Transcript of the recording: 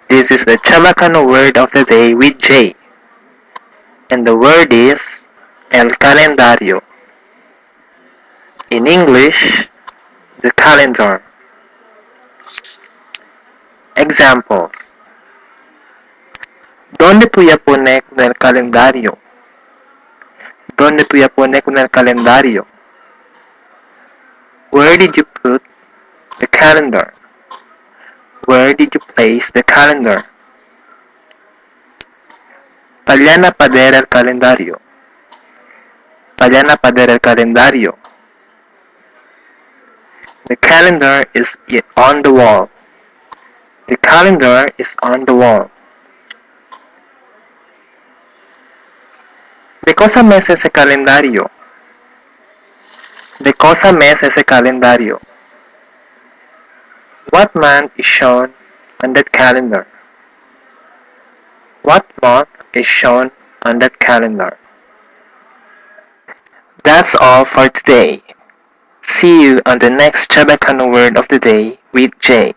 This is the Chabacano word of the day with J. And the word is el calendario. In English, the calendar. Examples. ¿Dónde tú ya pone con el calendario? ¿Dónde tú ya pone con el calendario? Where did you put the calendar? Where did you place the calendar? Taliana pader el calendario. Taliana pader el calendario. The calendar is on the wall. The calendar is on the wall. De cosa mes ese calendario? De cosa mes ese calendario? What month is shown on that calendar? What month is shown on that calendar? That's all for today. See you on the next Chabacano word of the day with Jay.